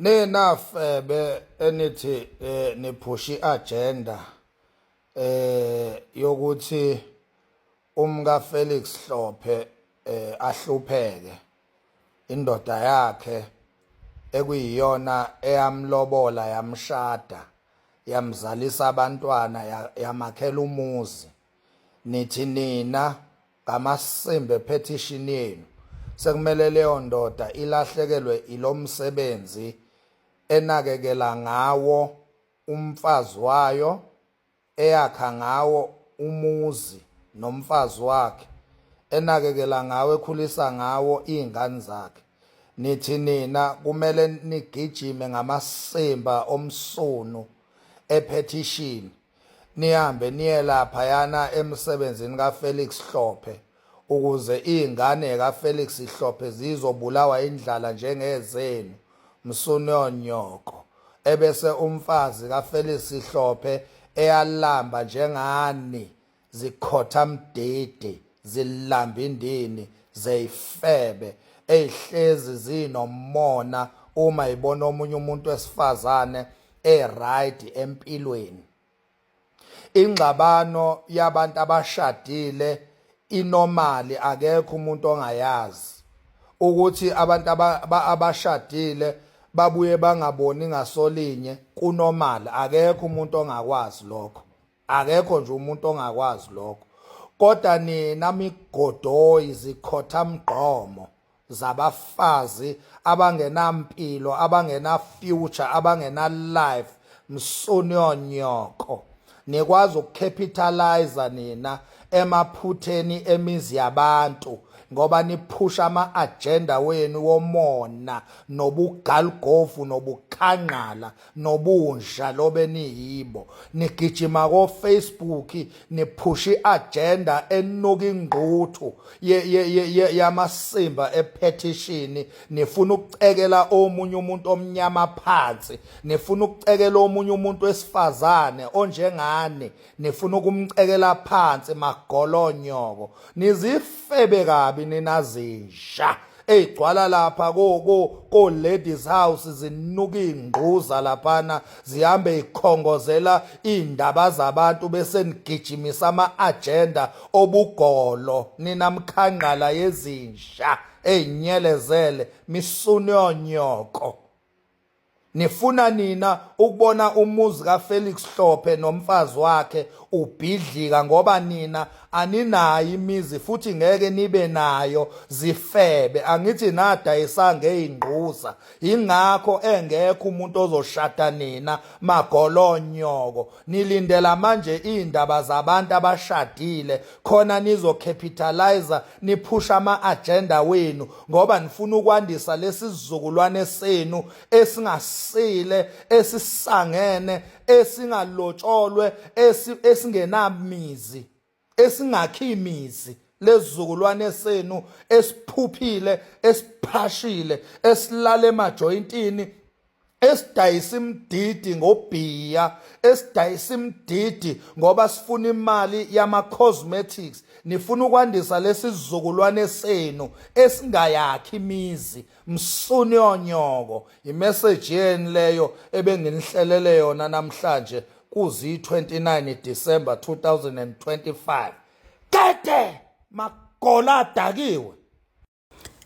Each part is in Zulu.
Nina febe enithi niphusha iagenda yokuthi umka Felix Hlophe ahlupheke indoda yakhe ekuyiyona eyamlobola yamshada yamzalisa abantwana yamakhela umuzi. Nithi nina ngamasimba epetition yenu sekumele leyo ndoda ilahlekelwe ilomsebenzi enakekela ngawo umfazi wayo, eyakha ngawo umuzi nomfazi wakhe, enakekela ngawo, ekhulisa ngawo izingane zakhe. Nithi nina kumele nigijime ngamasimba omsunu epetition, nihambe niye laphayana emsebenzini kaFelix Hlophe ukuze izingane kaFelix Hlophe zizobulawa indlala njengezenu, msunonyoko. Ebese umfazi kaFelix Hlophe eyalamba njengani, zikhotha mdidi, zilamba indini zeyifebe ezihlezi zinomona uma ibona omunye umuntu wesifazane e-right empilweni. Ingxabano yabantu abashadile inormali, akekho umuntu ongayazi ukuthi abantu abashadile babuye bangaboni ngasolinye, kunormal, akekho umuntu ongakwazi lokho, akekho nje umuntu ongakwazi lokho. Kodwa nina migodoyi zikhotha mgqomo zabafazi abangenampilo, abangena future, abangena life, msunonyoko, nikwazi ukucapitalize nina emaphutheni emizi yabantu ngoba niphusha ama-agenda wenu womona nobugalgofu nobukhangqala nobunja lobe niyibo. Nigijima ko-Facebook niphusha i-agenda enuka ingquthu yamasimba epetition. Nifuna ukucekela omunye umuntu omnyama phansi, nifuna ukucekela omunye umuntu wesifazane onjengani, nifuna ukumcekela phansi, magolonyoko. Nizifebe kabi ninazinja eyigcwala lapha ko ladies house, zinuka ingquza laphana, zihambe ikhongozela indaba zabantu bese nigijimisa ama-agenda obugolo. Nina mkhangqala yezinja eyinyelezele, misunonyoko, nifuna nina ukubona umuzi kaFelix Hlophe nomfazi wakhe ubhidlika ngoba nina aninayo imizi futhi ngeke nibe nayo, zifebe. Angithi nadayisa ngeyingquza, ingakho engekho umuntu ozoshada nina, magolonyoko. Nilindela manje indaba zabantu abashadile khona nizocapitalize, niphusha ama-agenda wenu ngoba nifuna ukwandisa lesi sizukulwane senu esingasile, esisangene, esingalotsholwe, esingenamizi, esingakhi imizi, lezizukulwane senu esiphuphile, esiphashile, esilala emajoyintini, esidayisa imdidi ngobhiya, esidayisa imdidi ngoba sifuna imali yama cosmetics. Nifuna ukwandisa lesizukulwane senu esingayakhi imizi, msunonyoko. Imessage yeni leyo ebenginihlelele yona namhlanje kuzi 29 December 2025. Kede magola adakiwe.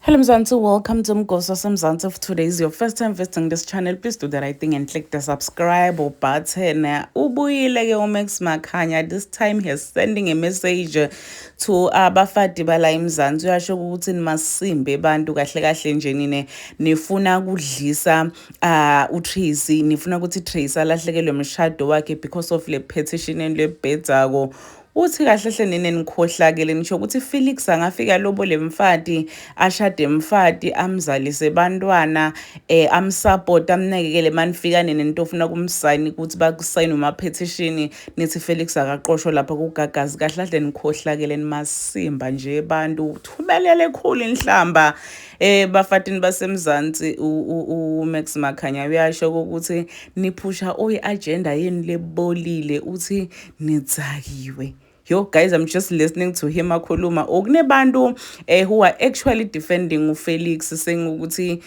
Hello Mzansi, welcome to Mgosi Mzansi. If today is your first time visiting this channel, please do the right thing and click the subscribe button. Ubuyile ke uMax Makhanya. This time he is sending a message to abafati bala eMzansi. Uyasho ukuthi nimasimbe bantu, kahle kahle nje nine nifuna kudlisa uTracy, nifuna ukuthi Tracy alahlekelwe umshado wakhe because of le petition lebhedzako. Uthi kahle hle nine nikhohlakele, nisho ukuthi Felix angafika lobo lemfati, ashade mfati, amzalise bantwana, amsupport, amnakekele, manifika nene into ofuna kumsayini ukuthi bakusayine uma petition nithi Felix akaqoshwe lapha kuGagasi. Kahle kahle nikhohlakele, nimasimba nje bantu. Thumelele khulu inhlamba bafatini baseMzansi. uMax Makhanya uyasho ukuthi niphusha oyi agenda yenu lebolile, uthi nidzakiwe. Yo guys, I'm just listening to him akhuluma. Okunebantu who are actually defending uFelix, saying ukuthi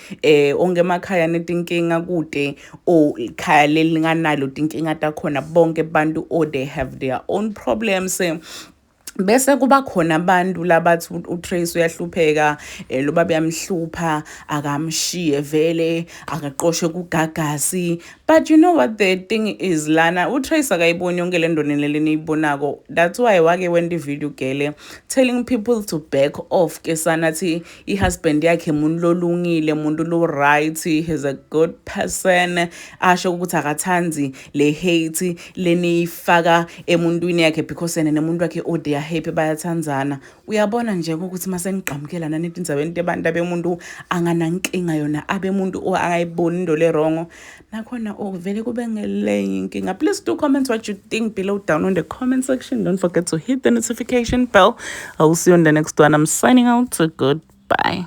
onke emakhaya netinkinga, kude or ikhaya lelinganalo tinkinga takhona, bonke bantu or they have their own problems. Bese kuba khona abantu labathi uTrace uyahlupheka, lo baba uyamhlupha, akamshiye vele, akaqoshwe kuGagasi. But you know what the thing is lana, uTrace akayiboni yonke le nto nele niyibonako. That's why wake wenta ivideo gele telling people to back off ke sanathi i-husband yakhe umuntu lolungile, umuntu lo right, he's a good person. Asho ukuthi akathanzi le hate leniyifaka emuntwini yakhe because yena nemuntu wakhe oh, they are happy, bayathandzana. Uyabona nje ukuthi mase niqhamukela nani etindzabeni tebantu, abemuntu anganankinga yona, abe muntu o angayiboni into le wrong nakhona, oh, vele kube ngelenye inkinga. Please do comment what you think below down on the comment section. Don't forget to hit the notification bell. I will see you on the next one. I'm signing out. Goodbye.